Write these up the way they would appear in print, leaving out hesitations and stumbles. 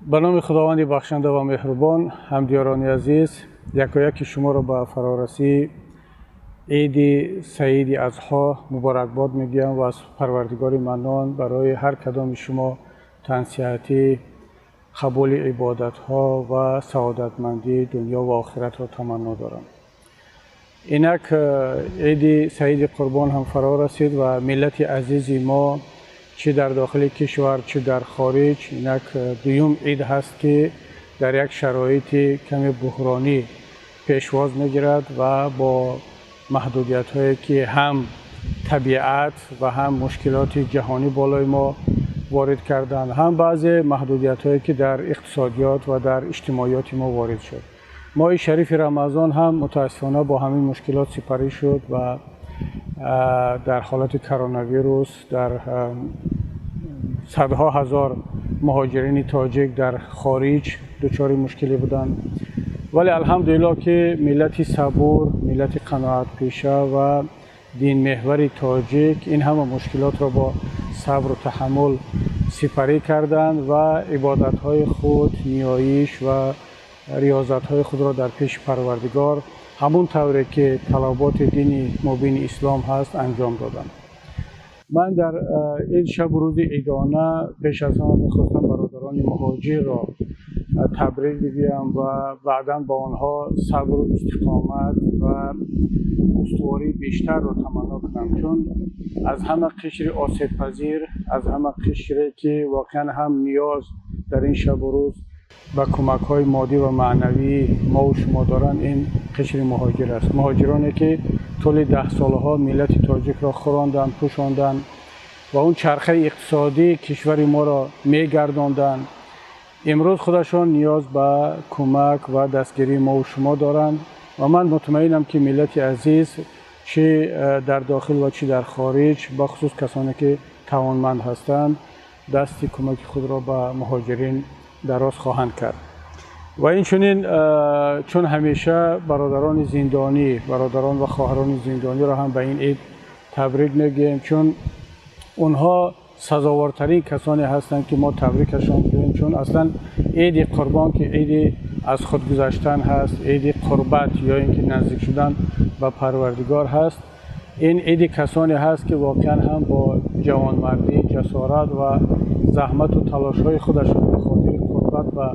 Ба номи Худованди бахшанда ва меҳрубон. Ҳамдиёрони азиз, якояки шуморо ба фарорасии Иди Саиди Азҳо муборакбод мегӯям ва аз Парвардигори Маннон барои ҳар кадоми шумо тансиҳатӣ, қабули ибодатҳо ва саодатмандии дунё ва охиратро таманно дорам. Инак Иди Саиди Қурбон ҳам фаро расид ва миллати азизи мо, чӣ дар дохили кишвар, чӣ дар хориҷ, инак дуюм ид ҳаст, ки дар як шароити каме буҳронӣ пешвоз мегирад ва бо маҳдудиятҳое, ки ҳам табиат ва ҳам мушкилоти ҷаҳонӣ болои мо ворид карданд, ҳам баъзе маҳдудиятҳое, ки дар иқтисодиёт ва дар иҷтимоиёти мо ворид шуд. Моҳи шарифи Рамазон ҳам мутаассифона бо ҳамин мушкилот сипарӣ шуд ва дар ҳолати коронавирус дар садҳо ҳазор муҳоҷирини тоҷик дар хориҷ дучори мушкилӣ буданд. Вале алҳамдулилло, ки миллати сабур, миллати қаноатпеша ва динмеҳвари тоҷик ин ҳама мушкилотро бо сабру таҳаммул сипарӣ карданд ва ибодатҳои худ, ниёиш ва риёзатҳои худро дар пеши Парвардигор ҳамон тавре ки талаботи дини мубини ислом ҳаст, анҷом доданд. Ман дар ин шабу рӯзи идона пеш аз ҳама мехостам бародарони муҳоҷирро табрик бигӯям ва баъдан ба онҳо сабру истиқомат ва устувории бештарро таманно кунам, чун аз ҳама қишри осебпазир, аз ҳама қишре ки воқеан ҳам ниёз дар ин шабу рӯз ба кӯмакҳои моддӣ ва маънавии мову шумо доранд, ин қишри муҳоҷир аст. Муҳоҷироне, ки тӯли даҳсолаҳо миллати тоҷикро хӯронданд, пӯшонданд ва он чархаи иқтисодии кишвари моро мегардонданд, имрӯз худашон ниёз ба кӯмак ва дастгирии мову шумо доранд. Ва ман мутмаинам, ки миллати азиз, чӣ дар дохил ва чӣ дар хориҷ, бахусус касоне ки тавонманд ҳастанд, дасти кӯмаки худро ба муҳоҷирин дароз хоҳанд кард. Ва инчунин, чун ҳамеша, бародарони зиндонӣ, бародарон ва хоҳарони зиндониро ҳам ба ин ид табрик мегӯем, чун онҳо сазовортарин касоне ҳастанд, ки мо табрикашон кунем. Чун аслан Иди Қурбон, ки иди аз худ гузаштан ҳаст, иди қурбат ё ин ки наздик шудан ба Парвардигор ҳаст, ин иди касоне ҳаст, ки воқеан ҳам бо ҷавонмардӣ, ҷасорат ва заҳмату талошҳои худашон ба хотири қурбат ба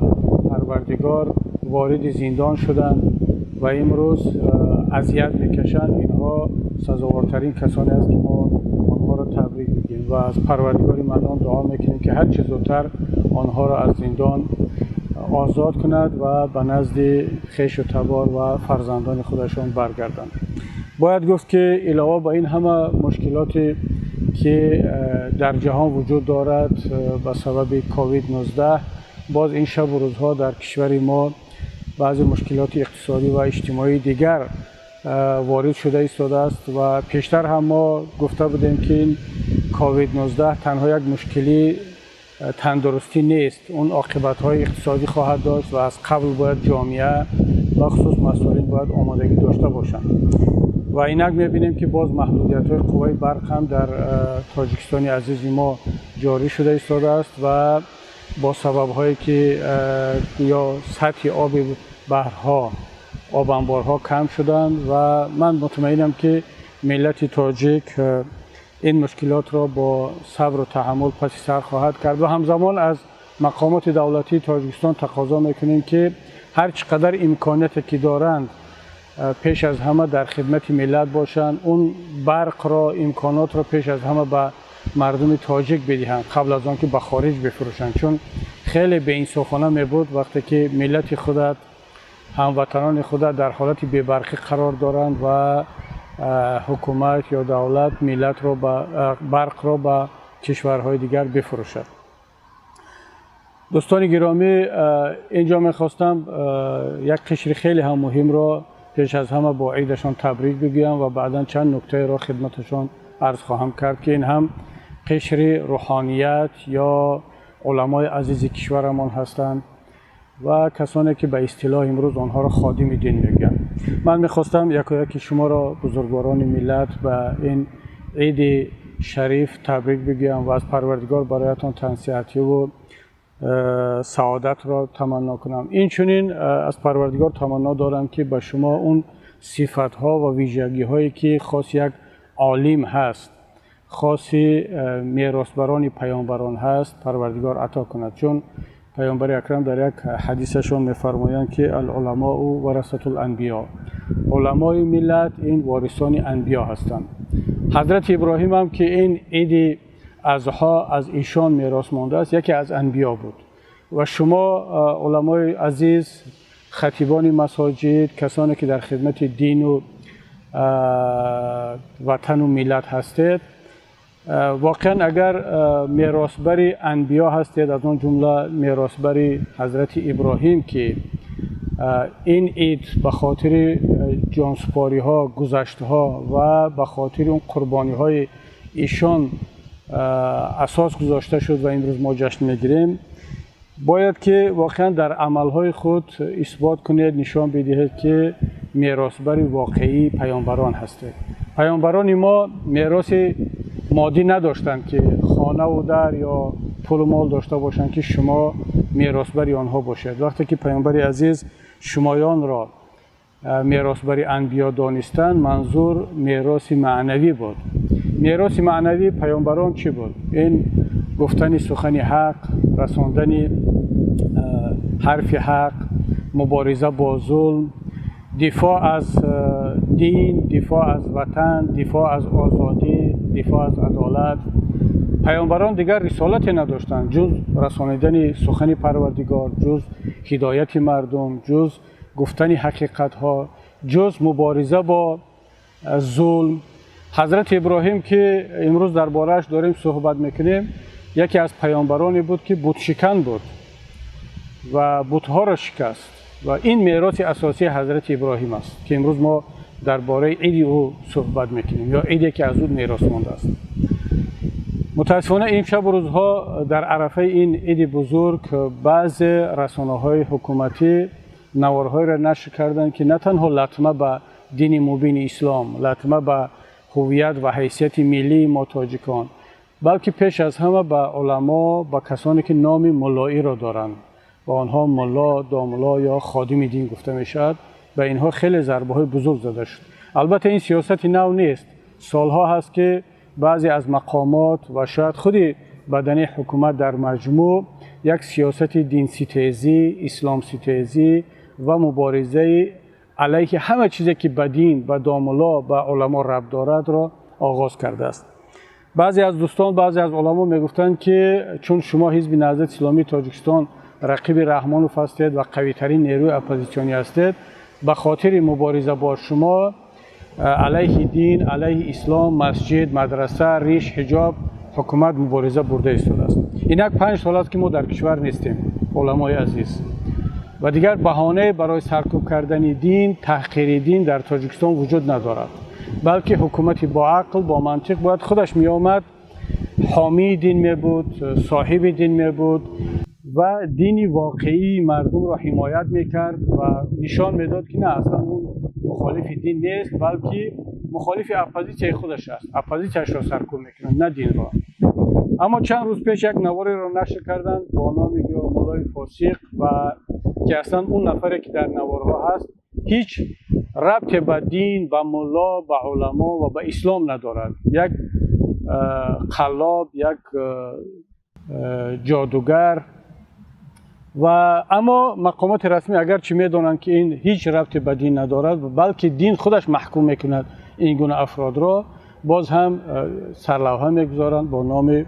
Парвардигор вориди зиндон шуданд ва имрӯз азият мекашанд. Инҳо сазовортарин касоне аст, ки мо онҳоро табрик мегӯем ва аз Парвардигори Маннон дуо мекунем, ки ҳар чӣ зудтар онҳоро аз зиндон озод кунад ва ба назди хешу табор ва фарзандони худашон баргарданд. Бояд гуфт, ки илова ба ин ҳама мушкилоте ки дар ҷаҳон вуҷуд дорад ба сабаби ковид 19, боз ин шабу рӯзҳо дар кишвари мо баъзе мушкилоти иқтисодӣ ва иҷтимоии дигар ворид шуда истодааст. Ва пештар ҳам мо гуфта будем, ки ин ковид 19 танҳо як мушкилии тандурустӣ нест, он оқибатҳои иқтисодӣ хоҳад дошт ва аз қабл бояд ҷомеа, бахусус масъулин, бояд омодагӣ дошта бошанд. Ва инак мебинем, ки боз маҳдудиятҳои қувваи барқ ҳам дар Тоҷикистони азизи мо ҷорӣ шуда истодааст ва бо сабабҳое ки ё сатҳи оби баҳрҳо, обанборҳо кам шуданд. Ва ман мутмаинам, ки миллати тоҷик ин мушкилотро бо сабру таҳаммул паси сар хоҳад кард. Ва ҳамзамон аз мақомоти давлатии Тоҷикистон тақозо мекунем, ки ҳар чӣ қадар имконияте ки доранд, пеш аз ҳама дар хидмати миллат бошанд, он барқро, имконотро пеш аз ҳама ба мардуми тоҷик бидиҳанд, қабл аз он ки ба хориҷ бифурӯшанд. Чун хеле беинсофона мебуд, вақте ки миллати худат, ҳамватанони худат дар ҳолати бебарқӣ қарор доранд ва ҳукумат ё давлат миллатро барқро ба кишварҳои дигар бифурӯшад. Дӯстони гиромӣ, инҷо мехостам як қишри хеле ҳам муҳимро пеш аз ҳама бо идашон табрик бигӯям ва баъдан чанд нуктаеро хидматашон арз хоҳам кард, ки ин ҳам қишри рӯҳоният ё уламои азизи кишварамон ҳастанд ва касоне ки ба истилоҳ имрӯз онҳоро ходими дин мегӯянд. Ман мехостам якояки шуморо, бузургворони миллат, ба ин иди шариф табрик бигӯям ва аз Парвардигор бароятон тансиҳативу Саодатро таманно кунам. Инчунин аз Парвардигор таманно дорам, ки ба шумо он сифатҳо ва вижагиҳое, ки хоси як олим ҳаст, хоси меросбарони паёмбарон ҳаст, Парвардигор ато кунад, чун Паёмбари Акрам дар як ҳадисашон мефармоянд, ки العلماء ورثة الأنبياء, уламои миллат ин ворисони анбиё ҳастанд. Ҳазрати Иброҳим ҳам, ки ин иди Азҳо аз ишон мерос мондааст, яке аз анбиё буд. Ва шумо, уламои азиз, хатибони масоҷид, касоне ки дар хидмати дину ватану миллат ҳастед, воқеан агар меросбари анбиё ҳастед, аз он ҷумла меросбари Ҳазрати Иброҳим, ки ин ид ба хотири ҷонсупориҳо, гузаштҳо ва ба хотири он қурбониҳои ишон асос гузошта шуд ва имрӯз мо ҷашн мегирем, бояд ки воқеан дар амалҳои худ исбот кунед, нишон бидиҳед, ки меросбари воқеии паёмбарон ҳастед. Паёмбарони мо мероси моддӣ надоштанд, ки хонаву дар ё пулу мол дошта бошанд, ки шумо меросбари онҳо бошед. Вақте ки Паёмбари азиз шумоёнро меросбари анбиё донистанд, манзур мероси маънавӣ буд. Мероси маънавии паёмбарон чӣ буд? Ин гуфтани сухани ҳақ, расондани ҳарфи ҳақ, мубориза бо зулм, дифоъ аз дин, дифоъ аз ватан, дифоъ аз озодӣ, дифоъ аз адолат. Паёмбарон дигар рисолате надоштанд, ҷуз расонидани сухани Парвардигор, ҷуз ҳидояти мардум, ҷуз гуфтани ҳақиқатҳо, ҷуз мубориза бо зулм. Ҳазрати Иброҳим, ки имрӯз дар борааш дорем суҳбат мекунем, яке аз паёмбароне буд, ки бутшикан буд ва бутҳоро шикаст. Ва ин мероси асосии Ҳазрати Иброҳим аст, ки имрӯз мо дар бораи иди ӯ суҳбат мекунем ё иде, ки аз ӯ мерос мондааст. Мутаассифона, ин шабу рӯзҳо дар арафаи ин иди бузург баъзе расонаҳои ҳукуматӣ наворҳоеро нашр карданд, ки на танҳо латма ба дини мубини ислом, латма ба ҳувият ва ҳайсияти миллии мо тоҷикон, балки пеш аз ҳама ба уламо, ба касоне ки номи муллоиро доранд ва онҳо мулло, домулло ё ходими дин гуфта мешавад, ба инҳо хеле зарбаҳои бузург зада шуд. Албатта, ин сиёсати нав нест. Солҳо ҳаст, ки баъзе аз мақомот ва шояд худи бадани ҳукумат дар маҷмӯъ як сиёсати динситезӣ, исломситезӣ ва муборизаи алайҳи ҳама чизе, ки ба дин, ба домулло, ба уламо рабт дорадро оғоз кардааст. Баъзе аз дӯстон, баъзе аз уламо мегуфтанд, ки чун шумо Ҳизби Наҳзати Исломии Тоҷикистон рақиби Раҳмонов ҳастед ва қавитарин нерӯи оппозитсионӣ ҳастед, ба хотири мубориза бо шумо алайҳи дин, алайҳи ислом, масҷид, мадраса, риш, ҳиҷоб ҳукумат мубориза бурда истодааст. Инак 5 сол аст, ки мо дар кишвар нестем, уламои азиз, ва дигар баҳонае барои саркӯб кардани дин, таҳқири дин дар Тоҷикистон вуҷуд надорад, балки ҳукумати боақл, бо мантиқ бояд худаш меомад, ҳомии дин мебуд, соҳиби дин мебуд ва дини воқеии мардумро ҳимоят мекард ва нишон медод, ки на, аслан ӯ мухолифи дин нест, балки мухолифи оппозитсияи худаш аст, оппозитсияшро саркӯб мекунад, на динро. Аммо чанд рӯз пеш як навореро нашр карданд бо номи муллои фосиқ ва ки аслан он нафаре, ки дар наворҳо ҳаст, ҳеҷ рабте ба дин, ба мулло, ба уламо ва ба ислом надорад. Як қаллоб, як ҷодугар. Ва аммо мақомоти расмӣ, агарчи медонанд, ки ин ҳеҷ рабте ба дин надорад, балки дин худаш маҳкум мекунад ин гуна афродро, боз ҳам сарлавҳа мегузоранд бо номи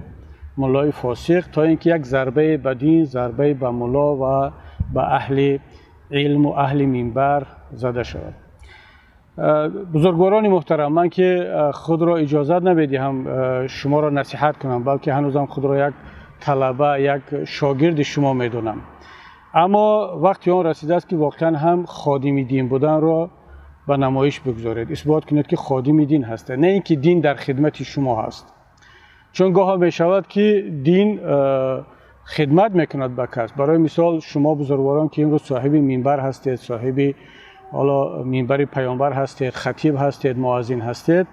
муллои фосиқ, то ин ки як зарбае ба дин, зарбае ба мулло ва ба аҳли илму аҳли минбар зада шавад. Бузургворони муҳтарам, ман ки худро иҷозат намедиҳам шуморо насиҳат кунам, балки ҳанӯзам худро як талаба, як шогирди шумо медонам. Аммо вақти он расидааст, ки воқеан ҳам ходими дин буданро ба намоиш бигузоред, исбот кунед, ки ходими дин ҳастед, на ин ки дин дар хидмати шумо ҳаст. Чун гоҳо мешавад, ки дин хидмат мекунад ба кас. Барои мисол, шумо бузургворон, ки имрӯз соҳиби минбар ҳастед, соҳиби ҳоло минбари паёмбар ҳастед, хатиб ҳастед, муаззин ҳастед.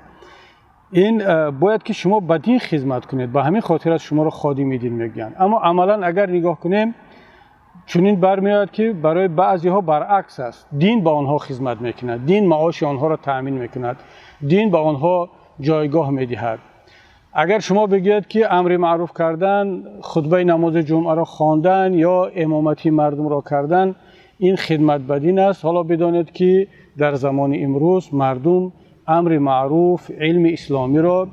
Ин бояд ки шумо ба дин хизмат кунед, ба ҳамин хотир аст шуморо ходими дин мегӯянд. Аммо амалан агар нигоҳ кунем, чунин бармеояд, ки барои баъзеҳо баръакс аст. Дин ба онҳо хизмат мекунад, дин маоши онҳоро таъмин мекунад, дин ба онҳо ҷойгоҳ медиҳад. Агар шумо бигӯед, ки амри маъруф кардан, хутбаи намози ҷумъаро хондан ё имомати мардумро кардан ин хидмат ба дин аст, ҳоло бидонед, ки дар замони имрӯз мардум амри маъруф, илми исломиро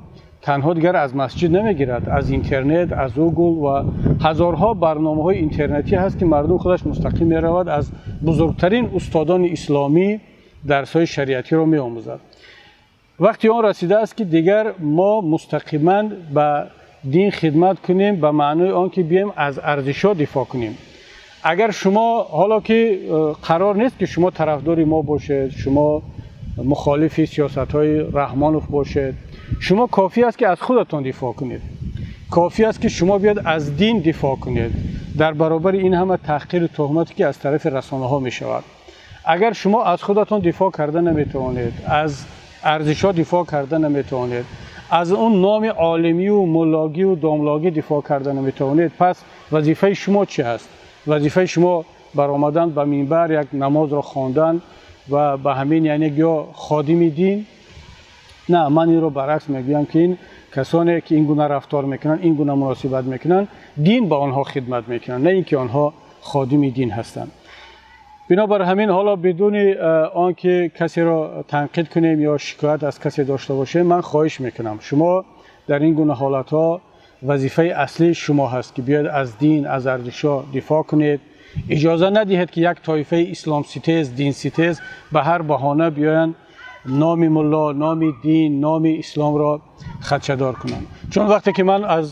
танҳо дигар аз масҷид намегирад, аз интернет, аз Гугл ва ҳазорҳо барномаҳои интернетӣ ҳаст, ки мардум худаш мустақим меравад, аз бузургтарин устодони исломӣ дарсҳои шариатиро меомӯзад. Вақти он расидааст, ки дигар мо мустақиман ба дин хидмат кунем, ба маънои он ки биёем аз арзишҳо дифоъ кунем. Агар шумо ҳоло ки қарор нест, ки шумо тарафдори мо бошед, шумо мухолифи сиёсатҳои Раҳмонов бошед, шумо кофӣ аст, ки аз худатон дифоъ кунед, кофӣ аст, ки шумо биёед аз дин дифоъ кунед дар баробари ин ҳама таҳқиру туҳмате, ки аз тарафи расонаҳо мешавад. Агар шумо аз худатон дифоъ карда наметавонед, аз арзишҳо дифоъ карда наметавонед, аз он номи олимию муллогию домлогӣ дифоъ карда наметавонед, пас вазифаи шумо чӣ ҳаст? Вазифаи шумо баромадан ба минбар, як намозро хондан ва ба ҳамин яъне гӯё ходими дин? На, ман инро баръакс мегӯям, ки ин касоне, ки ин гуна рафтор мекунанд, ин гуна муносибат мекунанд, дин ба онҳо хидмат мекунанд, на ин ки онҳо ходими дин ҳастанд. Бинобар ҳамин, ҳоло бидуни он ки касеро танқид кунем ё шикоят аз касе дошта бошем, ман хоҳиш мекунам, шумо дар ин гуна ҳолатҳо вазифаи аслии шумо ҳаст, ки биёед аз дин, аз арзишҳо дифоъ кунед. Иҷоза надиҳед, ки як тоифаи исломситез, динситез ба ҳар баҳона биёянд, номи мулло, номи дин, номи исломро хадшадор кунанд. Чун вақте ки ман аз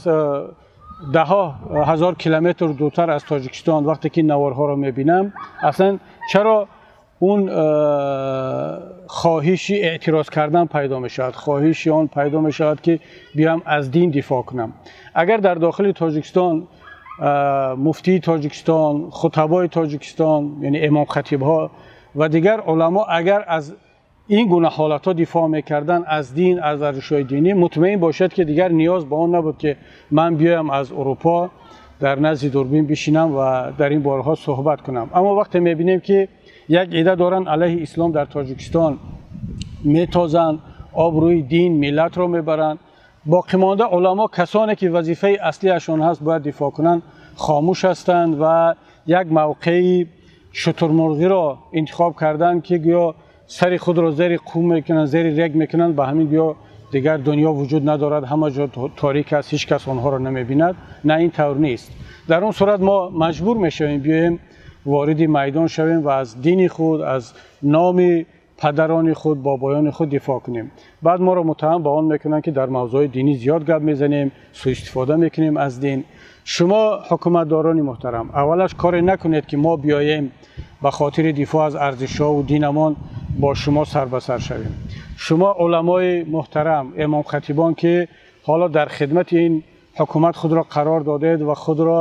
даҳҳо ҳазор километр дуртар аз Тоҷикистон вақте ки наворҳоро мебинам, аслан чаро он хоҳиши эътироз кардан пайдо мешавад, хоҳиши он пайдо мешавад, ки биёям аз дин дифоъ кунам? Агар дар дохили Тоҷикистон муфтии Тоҷикистон, хутабои Тоҷикистон, яъне имомхатибҳо ва дигар уламо агар аз ин гуна ҳолатҳо дифоъ мекарданд, аз дин, аз арзишҳои динӣ, мутмаин бошед, ки дигар ниёз ба он набуд, ки ман биёям аз Урупо дар назди дурбин бишинам ва дар ин борҳо суҳбат кунам. Аммо вақте мебинем, ки як ида доранд алайҳи ислом дар Тоҷикистон метозанд, обрӯи дин, миллатро мебаранд, боқимонда уламо, касоне ки вазифаи аслиашон ҳаст бояд дифоъ кунанд, хомӯш ҳастанд ва як мавқеи шутурмурғиро интихоб карданд, ки гӯё сари худро зери қум мекунанд, зери рег мекунанд, ба ҳамин гӯё дигар дунё вуҷуд надорад, ҳама ҷо торик аст, ҳеҷ кас онҳоро намебинад. На, ин тавр нест. Дар он сурат мо маҷбур мешавем биёем вориди майдон шавем ва аз дини худ, аз номи падарони худ, бобоёни худ дифоъ кунем. Баъд моро муттаҳам ба он мекунанд, ки дар мавзӯъҳои динӣ зиёд гап мезанем, сӯистифода мекунем аз дин. Шумо ҳукуматдорони муҳтарам, аввалаш коре накунед, ки мо биёем ба хотири дифоъ аз арзишҳову динамон бо шумо сар ба сар шавем. Шумо уламои муҳтарам, имомхатибон, ки ҳоло дар хидмати ин ҳукумат худро қарор додед ва худро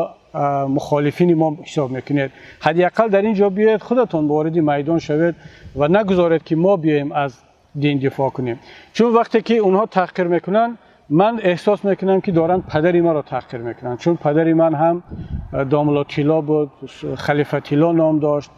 мухолифини мо ҳисоб мекунед, ҳадди ақал дар ин ҷо биёед, худатон вориди майдон шавед ва нагузоред, ки мо биёем аз дин дифоъ кунем. Чун вақте ки онҳо таҳқир мекунанд, ман эҳсос мекунам, ки доранд падари маро таҳқир мекунанд, чун падари ман ҳам домулло Тилло буд, Халифа Тилло ном дошт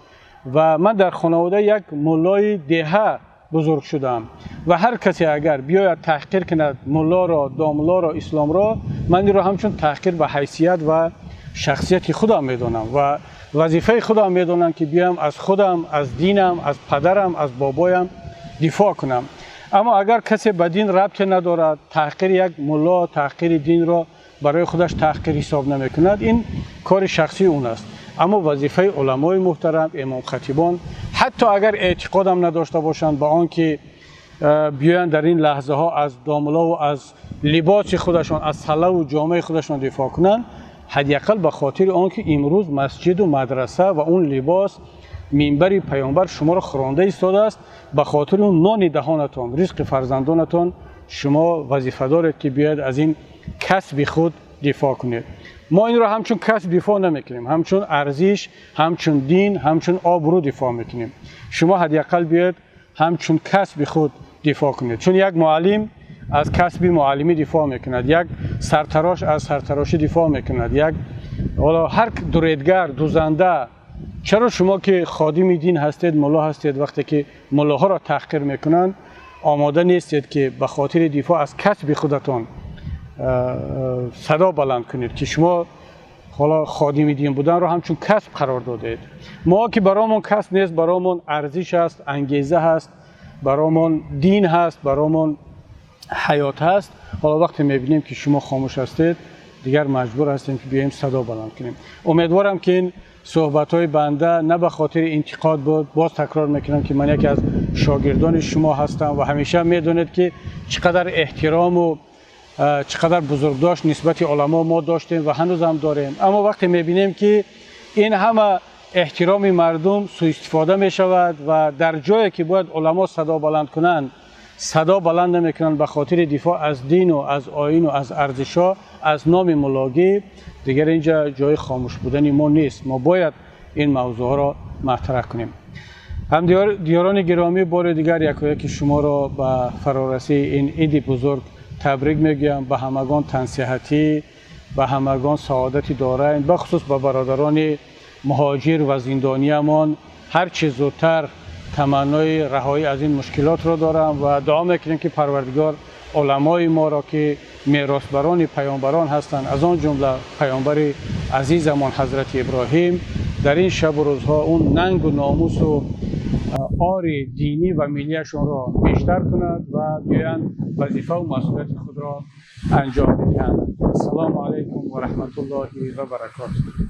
ва ман дар хонаводаи як муллои деҳа бузург шудам. Ва ҳар касе агар биёяд таҳқир кунад муллоро, домуллоро, исломро, ман инро ҳамчун таҳқир ба ҳайсият ва шахсияти худам медонам ва вазифаи худам медонам, ки биёям аз худам, аз динам, аз падарам, аз бобоям дифоъ кунам. Аммо агар касе ба дин рабте надорад, таҳқири як мулло, таҳқири динро барои худаш таҳқир ҳисоб намекунад, ин кори шахсии он аст. Аммо вазифаи уламои муҳтарам, имомхатибон, ҳатто агар эътиқодам надошта бошанд ба он, ки биёянд дар ин лаҳзаҳо аз домулову аз либоси худашон, аз салаву ҷомаи худашон дифоъ кунанд, ҳадди ақал ба хотири он ки имрӯз масҷиду мадраса ва он либос, минбари паёмбар шуморо хӯронда истодааст, ба хотири он нони даҳонатон, ризқи фарзандонатон, шумо вазифа доред, ки биёед аз ин касби худ дифоъ кунед. Мо инро ҳамчун касб дифоъ намекунем, ҳамчун арзиш, ҳамчун дин, ҳамчун обрӯ дифоъ мекунем. Шумо ҳадди ақал биёед ҳамчун касби худ дифоъ кунед, чун як муаллим аз касби муаллимӣ дифоъ мекунад, як сартарош аз сартарошӣ дифоъ мекунад, як ҳоло ҳар дуредгар, дузанда. Чаро шумо ки ходими дин ҳастед, мулло ҳастед, вақте ки муллоҳоро таҳқир мекунанд, омода нестед, ки ба хотири дифоъ аз касби худатон садо баланд кунед, ки шумо ҳоло ходими дин буданро ҳамчун касб қарор додаед? Мо ки баромон касб нест, баромон арзиш аст, ангеза ҳаст, баромон дин ҳаст, баромон ҳаёт ҳаст. Ҳоло вақте мебинем, ки шумо хомӯш ҳастед, дигар маҷбур ҳастем, ки биёем садо баланд кунем. Умедворам, ки ин суҳбатҳои банда на ба хотири интиқод буд. Боз такрор мекунам, ки ман яке аз шогирдони шумо ҳастам ва ҳамеша медонед, ки чӣ қадар эҳтирому чӣ қадар бузургдошт нисбати уламо мо доштем ва ҳанӯзам дорем. Аммо вақте мебинем, ки ин ҳама эҳтироми мардум суистифода мешавад ва дар ҷое ки бояд уламо садо баланд кунанд, садо баланд намекунанд ба хотири дифоъ аз дину аз оину аз арзишҳо, аз номи муллогӣ, дигар инҷа ҷои хомӯш будани мо нест. Мо бояд ин мавзӯъҳоро матраҳ кунем. Ҳамдиёрони гиромӣ, бори дигар якояки шуморо ба фарорасии ин иди бузург табрик мегӯям. Ба ҳамагон тансиҳатӣ, ба ҳамагон саодати дорайн, бахусус ба бародарони муҳоҷир ва зиндониямон ҳар чӣ зудтар таманнои раҳоӣ аз ин мушкилотро дорам ва дуо мекунем, ки Парвардигор уламои моро, ки меросбарони паёмбарон ҳастанд, аз он ҷумла паёмбари азизамон ҳазрати Иброҳим, дар ин шабу рӯзҳо он нангу номусу ори динӣ ва миллиашонро бештар кунад ва биёянд вазифаву масъулияти худро анҷом бидиҳанд. Ассалому алайкум ва раҳматуллоҳи ва баракотуҳ.